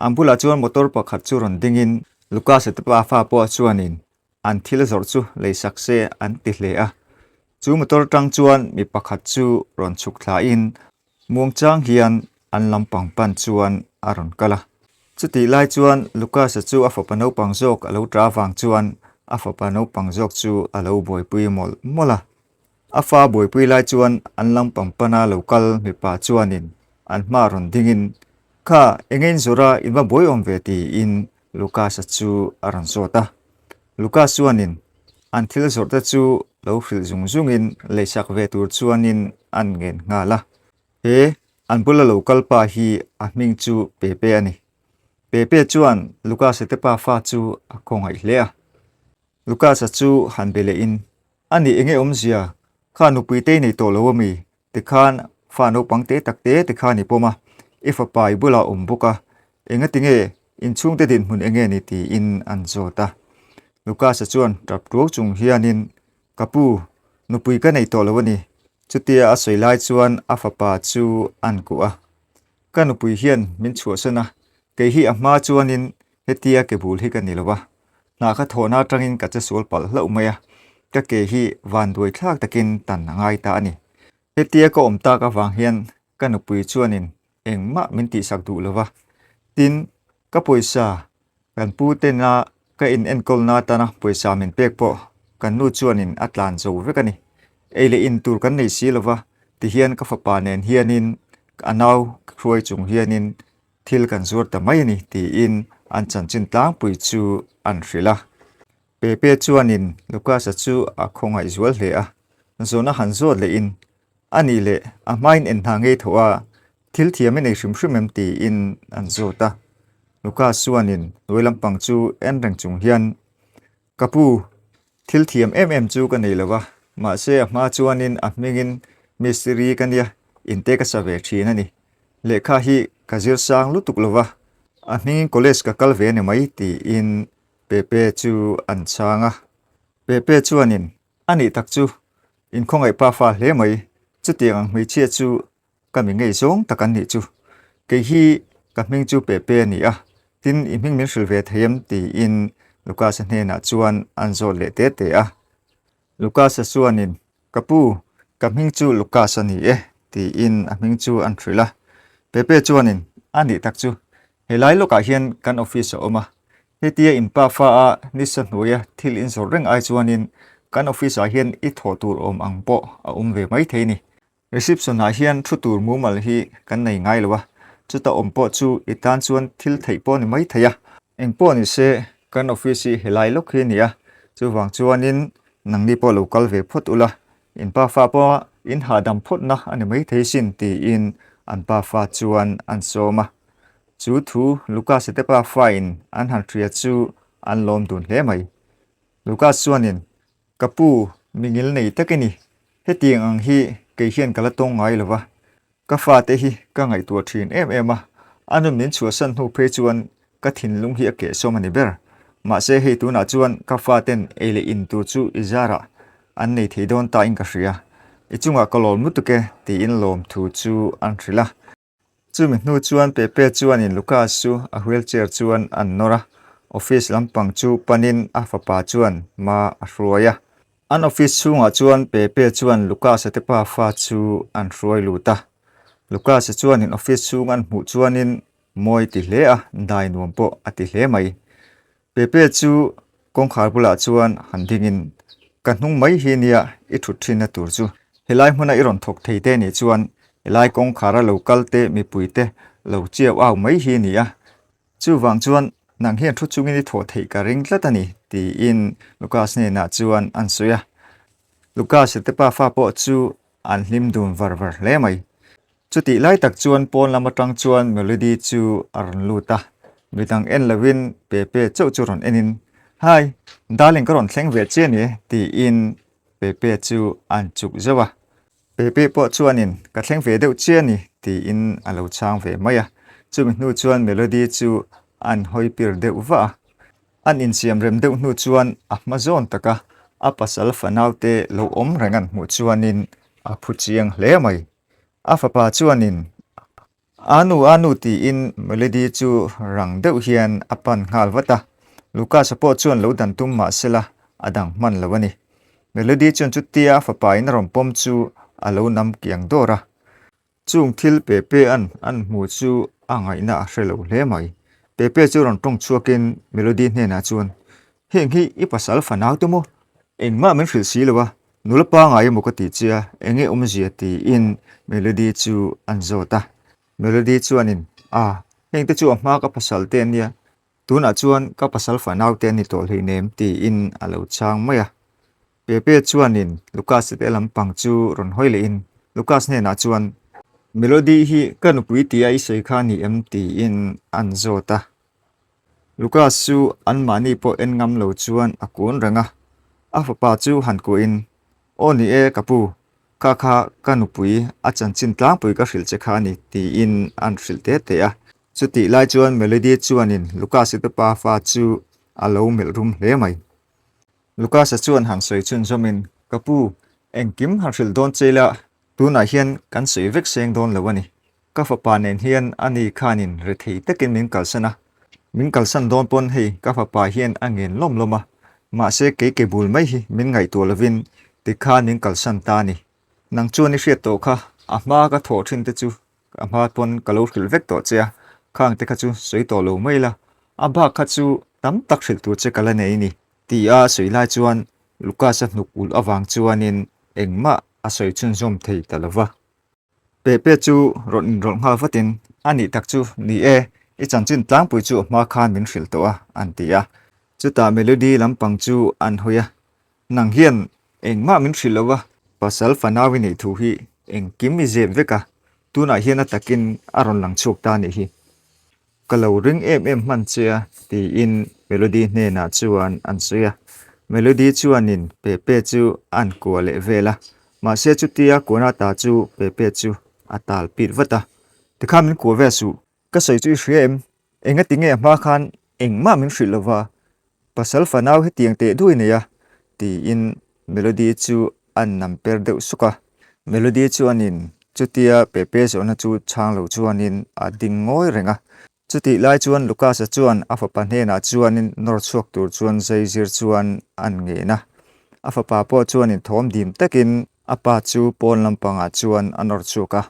A: An bulah chuan motor pakhat chu rawn dingin Lucas-a te pafa pawh chuanin an thil zawrh chu leisak se an ti hle a. Chu motor tang chuan mi pakhat chu rawn chhuk thlain muangchang hian an lampang pan chuan a rawn kal a. Chutih lai chuan Lucas-a chu a fapa naupang zawk a lo ta avang chuan a fapa naupang zawk chu a lo buaipui mawlh mawlh a. A fa buaipui lai chuan an lampang pana lo kal mipa chuanin an hma rawn dingin, Kha, enge in zawrh a, in va buai awm ve tiin Lucas-a chu a rawn zawt a. Lucas chuanin an thil zawrh te chu lo hrilh zung zungin leisak ve tur chuanin an ngen nghal a. He an bula lo kal pa hi a hming chu Pepe a ni. Pepe chuan Lucas-a te pa fa chu a khawngaih hle a. Lucas-a chu han be lehin, A nih enge awmzia? Kha nupui te i nei tawh lo ami? Tikhan fa naupang te tak te te khan i pawm a, i fapa i bulah awm bawk a, engatinge inchhungte dinhmun enge ni tiin an zawt a. Lucas-a chuan tap tuau chung hianin, Ka pu, nupui ka nei tawh lo a ni. Chutia a sawi lai chuan a fapa chu an kuh a. Ka nupui hian min chhuahsan a, kei hi a hma chuanin hetia ke bul hi ka ni lo a. Hna ka thawhna atangin ka che sual palh hlauh mai a, ka ke hi vanduai thlak takin tan a ngai ta a ni. Hetia ka awm tak avang hian ka nupui chuanin engmah min tihsak duh lo va, tin, ka pawisa kan pu tena ka in enkawlna atana pawisa min pek pawh kan nu chuanin a tlan zo vek a ni. Ei leh in tur kan nei si lo va, tihian ka fapa nen hianin a nau hruai chung hianin Thil kan zuar ta mai a ni tiin an chanchin tlangpui chu an hrilh a. Pepe chuanin Lucas-a chu a khawngaih zual hle a, zawhna han zawt lehin, A nih leh, a hmain en hna ngei tho a, thil thiam i nei hrim hrim em tiin an zawt a. Lucas chuanin hnuai lampang chu en reng chung hian, Ka pu, thil thiam em em chu ka nei lo va, mahse a hma chuanin a hmingin mistiri ka nia, inte ka sa ve thin a ni. Lehkha hi ka zir sang lutuk lo va, a hmingin college ka kal ve a ni mai tiin Pepe chu an chhang a. Pepe chuanin, A nih tak chu, inkhawngaih pa fa hle mai, chutiang ang hmeichhia chu Ka mi ngei zawng tak an nih chu. Kei hi Ka hming chu Pepe a ni a, tin i hming min hrilh ve thei em? tiin Lucas-a hnenah chuan an zawt leh te te a. Lucas-a chuanin, Ka pu, ka hming chu Lucas a ni e, tiin a hming chu an hrilh a. Pepe chuanin, A nih tak chu, helai lawkah hian kan office a awm a, hetia in pa fa a nisa hnuaia thil in zawrh reng ai chuanin kan office ah hian i thawh tur awm ang pawh a awm ve maithei ni. Reception ah hian thu tur mumal hi kan nei ngai lo a, chuta awm pawh chu i tan chuan thil theih pawh ni mai thei a. Eng pawh ni se, kan office hi helai lawk hi a ni a, chuvang chuanin nangni pawh lo kal ve phawt ula, in pafa pawh in hahdam phawtna a ni mai thei sin tiin an pafa chuan an sawm a. Chu thu Lucas-a te pafa in an han hria chu an lawm dun hle mai. Lucas chuanin Ka pu, mi ngil nei tak i ni. Hetiang ang hi kei hian ka la tawng ngai lo va, ka fate hi ka ngaihtuah thin em em a, a nun min chhuahsan hnu phei chuan ka thinlung hi a kehsawm a ni ber. Mahse hei tunah chuan ka faten ei leh in tur chu i zarah an nei thei dawn ta in ka hria. I chungah ka lawm lutuk e tiin lawmthu chu an hrilh a. Chumi hnu chuan Pepe chuanin Lucas chu a wheelchair chuan an nawr a, office lampang chu panin a fapa chuan hma a hruai a. An office chhungah chuan Pepe chuan Lucas-a te pafa chu an hruai lut a. Lucas-a chuanin office chhung an hmuh chuanin mawi ti hle a, dai nuam pawh a ti hle mai. Pepe chu kawngkhar bulah chuan han dingin, Ka hnung mai hi nia i thut thinna tur chu. Helai hmuna i rawn thawk thei te nih chuan helai kawngkhara lo kal te mipui te lo chiau au mai hi nia. Chuvang chuan nang hian thu chungin i thawh theih ka ring tlat a ni, tiin Lucas hnenah chuan an sawi a. Lucas te pafa pawh chu an hlim dun var var hle mai. Chutih lai tak chuan pawn lam atang chuan Melody chu a rawn lut a, midang en lovin Pepe chauh chu rawn enin, Hi, darling ka rawn thleng ve che a ni e, tiin Pepe chu a'n chuk zeuh a. Pepe pawh chuanin, Ka thleng ve deuh che a ni, tiin a lo chhang ve mai a. Chumi hnu chuan Melody chu a'n hawi pir deuh vah a. An insiam rem deuh hnu chuan a hma zawn taka a pasal fanaute lo awm reng an hmuh chuanin a phu chiang hle mai. A fapa chuanin, A nu, a nu tiin Melody chu rang deuh hian a pan nghal vat a. Lucas-a pawh chuan lo dan tum mah sela a dang hman lo a ni. Melody chuan chutia a fapa in a rawn pawm chu a lo nam kiang dawr a. Chung thil Pepe-a'n an hmu chu a ngaihna a hre lo hle mai. Pepe chu rawn tawng chhuakin Melody hnenah chuan, Heng hi i pasal fanau te maw? Engmah min hrilh si lo a, nula pangai emaw ka tih che a, enge awmzia tiin Melody chu an zawt a. Melody chuanin, A, heng te chu a hma ka pasal te an nia, tunah chuan ka pasal fanau te an ni tawh hleinem tiin a lo chhang mai a. Pepe chuanin Lucas te lampang chu rawn hawi lehin Lucas hnenah chuan, Melody hi ka nupui tia i sawi kha a ni em? tiin an zawt a. Lucas chu anmahni pawh en ngam lo chuan a kun reng a, a fapa chu han kuahin, Aw ni e ka pu, kha kha ka nupui a chanchin tlangpui ka hrilh che kha a ni, tiin an hrilh te te a. Chutih lai chuan Melody chuanin Lucas-i te pafa chu a lo melh rum hle mai. Lucas-a chuan han sawi chhunzawmin, Ka pu, engkim han hrilh dawn che ila, tunah hian kan sawi vek seng dawn lo a ni. Ka fapa nen hian ani khanin rethei takin min kalsan a, min kalsan dawn pawn hei ka fapa hian a ngen lawm lawm a, mahse kei ke bul mai hi min ngaihtuah lovin tikhan min kalsan ta a ni. Nang chuan i hriat tawh kha, a hma ka thawh thin te chu a hma pawn ka lo hrilh vek tawh che a, khang te kha chu sawi tawh lo mai la, a bak kha chu tam tak hrilh tur che ka la nei a ni ti a sawi lai chuan Lucas-a hnuk ulh avang chuanin engmah a sawi chhunzawm thei ta lo va. Pepe chu rawn inrawlh nghal vatin, A nih tak chu, ni e, i chanchin tlangpui chu a hma khan min hrilh tawh a, an ti a. Chutah Melody lampang chu an hawi a, Nang hian engmah min hrilh lo va, pasal fanau i neih thu hi engkim i zep vek a, tunah hian a takin a rawn lang chhuak ta nih hi. Ka lo ring em em hman che a, tiin Melody hnenah chuan an sawi a. Melody chuanin Pepe chu an kuah leh vel a, mahse chutia kuahna ta chu Pepe chu a tal pit vat a. Tikhan min kuah ve suh, ka sawi chu i hria em? Engati nge a hma khan engmah min hrilh lo va, pasal fanau hetiang teh duai nei a, tiin Melody chu an nam per deuh suk a. Melody chuanin. Chutia Pepe zawhna chu chhang lo chuanin a ding ngawi reng a. Chutih lai chuan Lucas-a chuan a fapa hnenah chuanin nawr chhuak tur chuan zai zir chuan an ngen a. A fapa pawh chuanin thawm dim takin a pa chu pawn lampangah chuan a nawr chhuak a.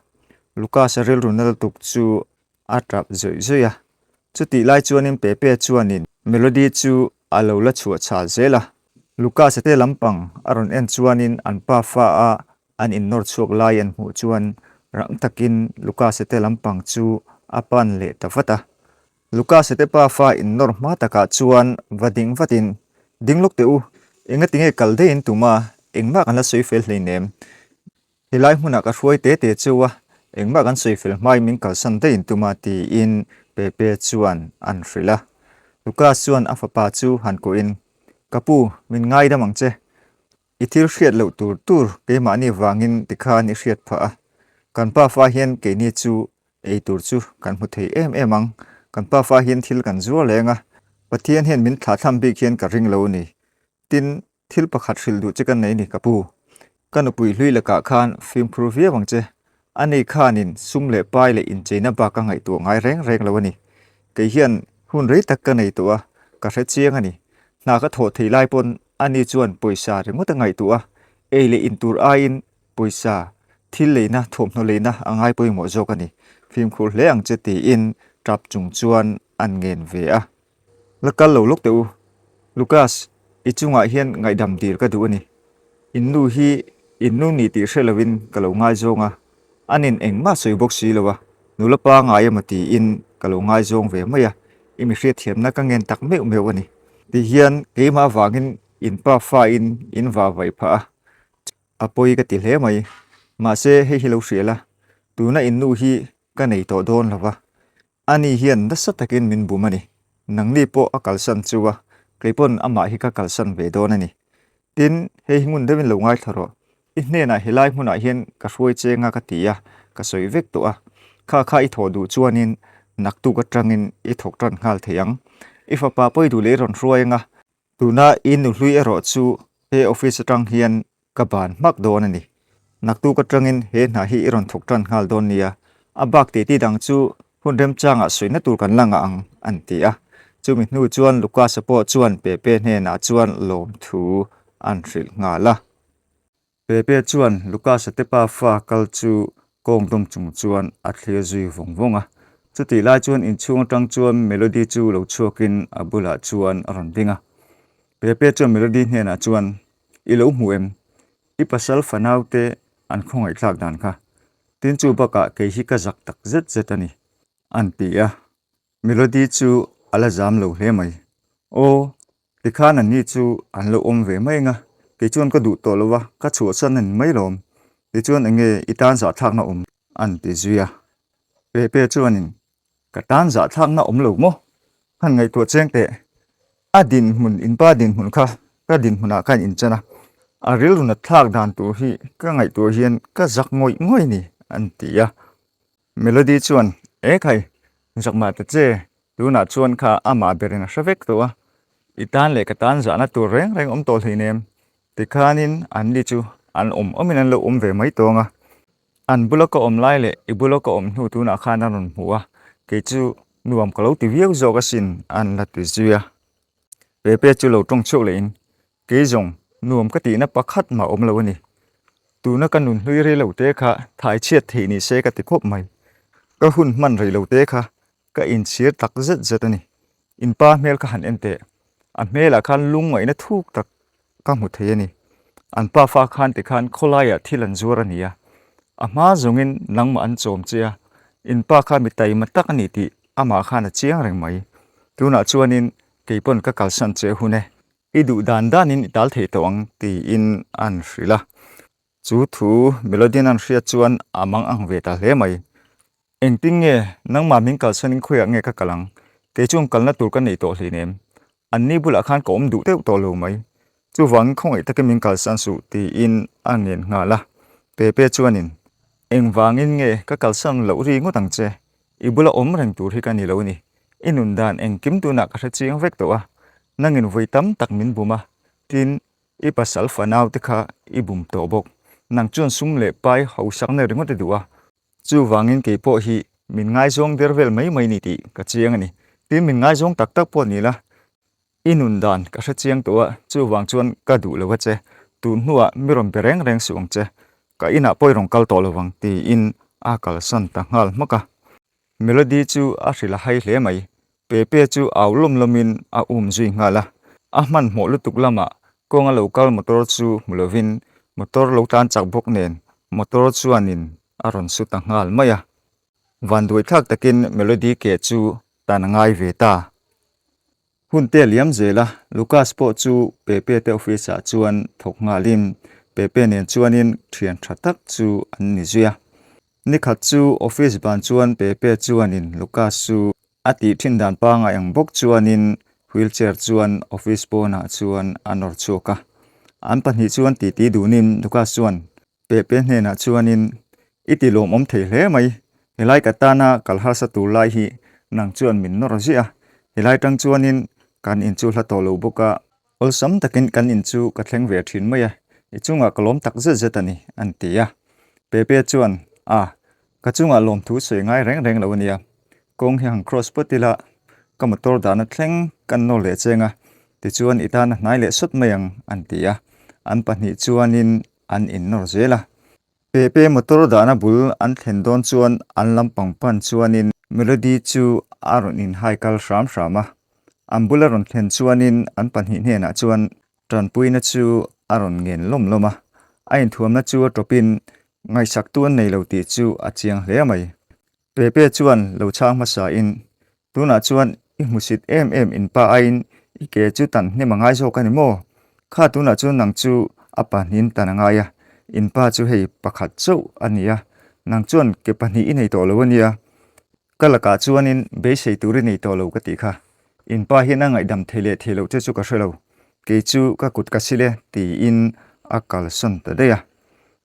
A: Lucas-a rilru na lutuk chu a tap zawih zawih a. Chutih lai chuanin Pepe chuanin Melody chu a lo la chhuah chhal zel a. Lucas-a te lampang a rawn en chuanin an pa fa a an innawr chhuak lai an hmuh chuan rang takin Lucas-a te lampang chu a pan leh ta vat a. Lucas-a te pa fa innawr hma takah chuan va ding vatin, Ding lawk teh u, engati nge kal daih in tum a, engmah kan la sawi fel hleinem. Helai hmunah ka hruai te te cheu a, engmah kan sawi fel hmain min kalsan daih in tum a, tiin Pepe chuan an hrilh a. Lucas chuan a fapa chu han kuhin, Ka pu, min ngaidam ang che. I thil hriat loh tur tur keimahni vangin tikhan i hriat phah a, kan pafa hian keini chu ei tur chu kan hmu thei em em ang, kan pafa hian thil kan zuar leng a, Pathian hian min thlahthlam bik hian ka ring lo a ni. Tin, thil pakhat hrilh duh che ka nei ni ka pu. Ka nupui hlui lakah khan fimkhur viau ang che, a nei khanin sum leh pai leh incheina bak ka ngaihtuah ngai reng reng lo a ni. Kei hian hun rei tak ka nei tawh a, ka hre chiang a ni. Hna ka thawh thei lai pawn ani chuan pawisa ringawt a ngaihtuah a, ei leh in tur aiin pawisa, thil leina, thawmhnaw leina a ngai pawimawh zawk a ni. Fimkhur hle ang che tiin tap chung chuan an ngen ve a. La kal lo lawk teh u. Lucas, i chungah hian ngaihdam dil ka duh a ni. In nu hi in nu ni tih hre lovin ka lo ngaizawng a, a nin engmah sawi bawk si lo a, nula pangai emaw tiin ka lo ngaizawng ve mai a, i mi hriatthiamna ka ngen tak meuh meuh a ni. Ti hian keimah avangin in pa fa in in va vaih phah a, a pawi ka ti hle mai. Mahse hei hi lo hria la, tuna in nu hi ka nei tawh dawn lo va, Ani hian nasa takin min bum a ni. Nangni pawh a kalsan chu a, kei pawn amah hi ka kalsan ve dawn a ni. Tin, hei hi ngun deuhin lo ngaithla rawh. I hnenah helai hmunah hian ka hruai cheng a ka ti a, ka sawi vek tawh a. Kha kha i thawh duh chuanin naktuk atangin i thawk tan nghal thei ang. I fapa pawi duh leh i rawn hruai anga, Tuna i nuhlui erawh chu he office atang hian ka ban hmak dawn a ni. Naktuk atangin he hna hi i rawn thawk tan nghal dawn nia, a bak titi dang chu hun remchangah sawina tur kan la ngah ang, an ti a. Chumi hnu chuan Lucas-a pawh chuan Pepe hnenah chuan lawmthu an hrilh nghal a. Pepe chuan Lucas-a te pa fa kal chu kawng dawm chung chuan a thlir zui vawng vawng a. Chutih lai chuan inchhung atang chuan Melody chu lo chhuakin a bulah chuan a rawn ding a. Pepe chuan Melody hnenah chuan, I lo hmu em? I pasal fanau te an khawngaihthlak dan kha. Tin chu bakah kei hi ka zak tak zet zet a ni, an ti a. Melody chu a la zam lo hle mai. Aw, tikhan an ni chu an lo awm ve mai anga, kei chuan ka duh tawh lo a, ka chhuahsan a ni mai lawm. Tichuan eng nge i tan zahthlakna awm? An ti zui a. Pepe chuanin, Ka tan zahthlakna awm lo maw? Han ngaihtuah cheng teh. A dinhmun, inpa dinhmun kha ka dinhmunah khan inchan a, a rilru nat thlak dan tur hi ka ngaihtuah hian ka zak ngawih ngawih a ni, an ti a. Melody chuan, E khai, zakmah ta che, tunah chuan kha amah berin a hre vek tawh a, i tan leh ka tan zahna tur reng reng awm tawh hleinem, tikhanin anni chu an awm awmin an lo awm ve mai tawng a, an bula ka awm lai leh i bula ka awm hnu tunah khan a rawn hmu a, kei chu nuam ka lo ti viau zawk asin an la ti zui a. Pepe chu lo tawng chhuak lehin, Kei zawng, nuam ka tihna pakhat mah awm lo a ni. Tuna ka nun hlui rei lo te kha thai chhiat theih ni se ka ti khawp mai. Ka hun hman rei lo te kha ka inchhir tak zet zet a ni. In pa hmel kha han en teh. A hmelah khan lungngaihna thuk tak ka hmu thei a ni. An pa fa khan tikhan khawlaiah thil an zuar a ni a. A hma zawngin nangmah an chawm che a, in pa kha mi taima tak a ni tih amah khan a chiang reng mai. Tunah chuanin kei pawn ka kalsan che hun e. I duh dan danin i tal thei tawh ang tiin an hrilh a. Chu thu Melodian an hriat chuan a mang ang ve ta hle mai. Engtin nge nangmah min kalsanin khawiah nge ka kal ang? Kei chuan kalna tur ka nei tawh hleinem. Anni bulah khan ka awm duh deuh tawh lo mai. Chuvangin khawngaih takin min kalsan suh tiin a ngen nghal a. Pepe chuanin, Engvangin nge ka kalsan loh ri ngawt ang che? I bula awm reng tur hi ka ni lo ni. I nun dan engkim tunah ka hre chiang vek tawh a, nangin vawi tam tak min bum a, tin, i pasal fanau te kha i bum tawh bawk. Nang chuan sum leh pai hausakna ringawt i duh a. Chuvangin kei pawh hi min ngaizawng der vel mai mai ni tih ka chiang a ni. Tin, min ngaizawng tak tak pawh ni la, i nun dan ka hre chiang tawh a, chuvang chuan ka duh lo a che. Tun hnuah mi rawn be reng reng suh ang che. Ka inah pawh i rawn kal tawh lo vang tiin a kalsan ta nghal hmak a. Melody chu a hrilh a hai hle mai. Pepe chu au lawm lawmin a um zui nghal a. A hmanhmawh lutuk lamah kawnga lo kal motor chu hmu lovin motor lo tlan chak bawk nen motor chuanin a rawn su ta nghal mai a. Vanduaithlak takin Melody ke chu tan a ngai ve ta. Hun te a liam zel a, Lucas pawh chu Pepe te office ah chuan thawk nghalin Pepe nen chuanin thian tha tak chu an ni zui a. Nikhat chu office ban chuan Pepe chuanin Lucas chu a tih thin dan pangai ang bawk chuanin wheelchair chuan office pawnah chuan a nawr chhuak a. An pahnih chuan titi dunin Lucas chuan Pepe hnenah chuanin, I ti lawmawm thei hle mai, helai ka tana kal harsa tur lai hi nang chuan min nawr ziah a, helai tang chuanin kan in chu hla tawh lo bawk a, awlsam takin kan in chu ka thleng ve thin mai a, i chungah ka lawm tak zet zet a ni, an ti a. Pepe chuan, A, ka chungah lawmthu sawi ngai reng reng lo a nia, kawng hi han cross pawt ila, ka motor dahna thleng kan nawr leh cheng a, tichuan i tana hnai leh sawt mai ang, an ti a. An pahnih chuanin an innawr zel a. Pepe motor dahna bul an thlen dawn chuan an lampang pan chuanin Melody chu a rawn inhai kal hram hram a. An bula rawn thlen chuanin an pahnih hnenah chuan tanpuina chu a rawn ngen lawm lawm a. A inthuamna chu a tawpin ngaihsaktu an nei lo tih chu a chiang hle mai. Pepe chuan lo chhang hmasa in, Tunah chuan i hmusit em em in pa aiin i ke chu tan hnem a ngai zawk a ni maw? Kha tunah chuan nang chu a pahnihin tan a ngai a, in pa chu hei pakhat chauh a ni a, nang chuan ke pahnih i nei tawh lo a nia. Ka lakah chuanin beisei tur i nei tawh lo ka tih kha. In pa hian a ngaihdam thei leh thei loh che chu ka hre lo, kei chu ka kut ka sil e tiin a kalsawn ta daih a.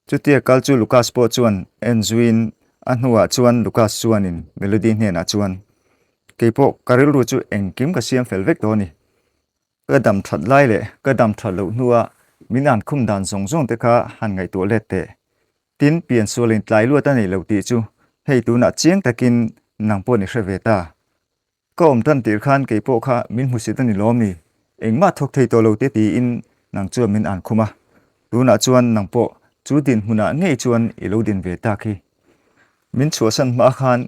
A: Chutia kal chu Lucas pawh chuan en zuiin a hnuah chuan Lucas chuanin Melody hnenah chuan, Keipawh ka rilru chu engkim ka siam fel vek tawh a ni. Ka dam that lai leh ka dam that loh hnua min an khum dan zawng zawng te kha han ngaihtuah let teh. Tin, piansualin tlai luat a nei lo tih chu hei tunah chiang takin nang pawh ni hre ve ta. Ka awm tan tir khan kei pawh kha min hmusit a ni lawm ni? Engmah thawk thei tawh lo te tiin nang chuan min an khum a. Tunah chuan nang pawh chu dinhmunah ngei chuan i lo din ve tak hi. Min chhuahsan hma khan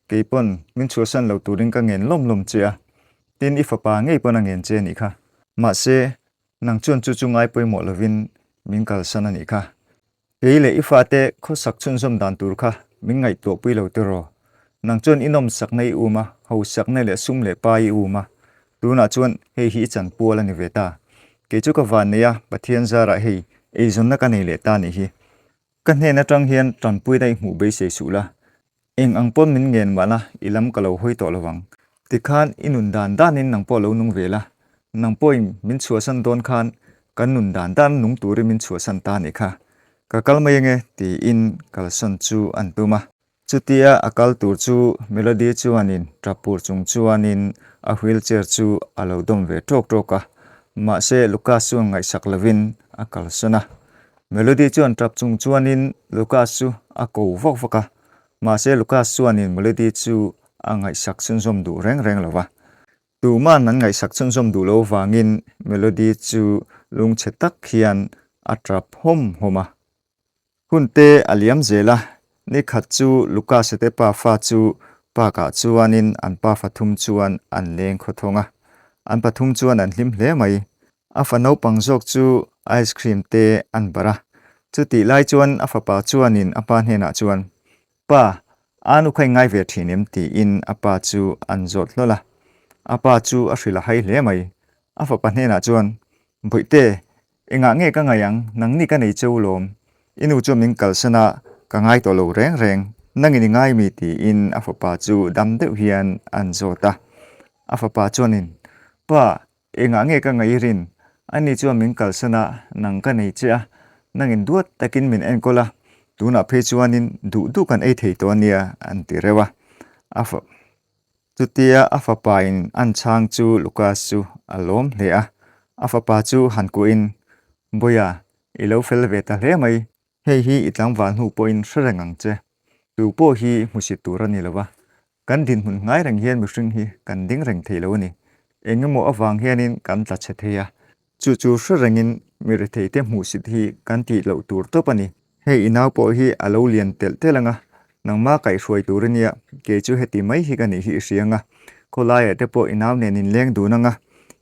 A: kei pawn min chhuahsan lo turin ka ngen lawm lawm che a, tin i fapa ngei pawn a ngen che a nih kha. Mahse, nang chuan chu chu ngai pawimawh lovin min kalsan a nih kha. Kei leh i fate khawsak chhunzawm dan tur kha min ngaihtuahpui lo tiraw? Nang chuan i nawmsakna i um a, hausakna leh sum leh pa i um a, tunah chuan hei hi i chanpual a ni ve ta. Kei chu ka van nei a, Pathian zarah hei eizawnna ka nei leh ta nih hi. Ka hnen atang hian tanpuina i hmuh beisei suh la, Eng ang pawn min ngen mahna i lam ka lo hawi tawh lo vang. Tikhan i nun dan danin nang pawh lo nung ve la, nang pawhin min chhuahsan dawn khan kan nun dan dan nung turin min chhuahsan ta nih kha. Ka kal mai ange tiin kalsawn chu an tum a. Chutia a kal tur chu Melody chuanin tap pur chung chuanin a wheelchair chu a lo dawm ve tawk tawk a, mahse Lucas chuan ngaihsak lovin a kalsawn a. Melody chuan tap chung chuanin Lucas chu a ko vak vak a, Mahse Lucas chuanin Melody chu a ngaihsak chhunzawm duh reng reng lo va. Tuman an ngaihsak chhunzawm duh lo vangin Melody chu lungchhe tak hian a tap hawm hawm a. Hun te a liam zel a, nikhat chu Lucas-a te pafa chu park-ah chuanin an pafa thum chuan an leng khawthawng a. An pathum chuan an hlim hle mai. A fa naupang zawk chu ice cream te an barh a. Chutih lai chuan a fapa chuanin a pa hnenah chuan, Pa, a nu kha i ngai ve thin em? tiin a pa chu an zawt hlawl a. A pa chu a hrilh a hai hle mai. A fapa hnenah chuan, Bawihte, engah nge ka ngaih ang? Nangni ka nei cheu lawm. I nu chuan min kalsan a, ka ngai tawh lo reng reng. Nangin i ngai mi? tiin a fapa chu dam deuh hian an zawt a. A fapa chuanin, Pa, Engah nge ka ngaih rin? Ani chuan min kalsan a, nang ka nei che a, nangin duat takin min enkawl a, tunah phei chuanin duh duh kan ei thei tawh a nia, an ti reuh a. A fa Chutia a fapain an chhang chu Lucas chu a lawm hle a, a fapa chu han kuahin, Bawiha, i lo fel ve ta hle mai, hei hi i tlangval hnu pawhin hre reng ang che. Tu pawh hi hmusit tur a ni lo a, kan dinhmun ngai reng hian mihring hi kan ding reng thei lo a ni. Eng emaw avang hianin kan tla chhe thei a, chu chu hre rengin mi retheite hmuhsit hi kan tih loh tur tawp a ni. Hei i nau pawh hi a lo lian telh telh ang a, nangma kaihhruai tur i nia, kei chu heti mai hi ka nih hi i hria ang a, khawlaiah te pawh i nau nen in leng dun ang a,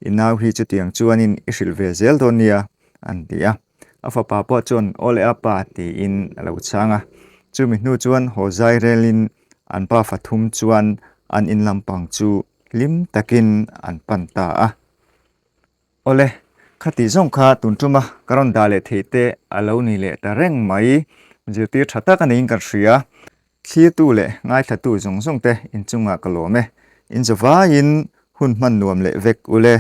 A: i nau hi chutiang chuanin i hrilh ve zel dawn nia, an ti a. A fapa pawh chuan aw leh a pa tiin a lo chhang a. Chumi hnu chuan haw zai relin an pa fathum chuan an in lampang chu hlim takin an pan ta a. Awle, khati zawng kha tun tuma ka rawn dah leh theih te a lo ni leh ta reng mai. Zirtir tha tak a niin ka hria. Thlirtu leh ngaithlatu zawng zawng te inchungah ka lawm e. Inzawvaiin hun hman nuam leh vek ule.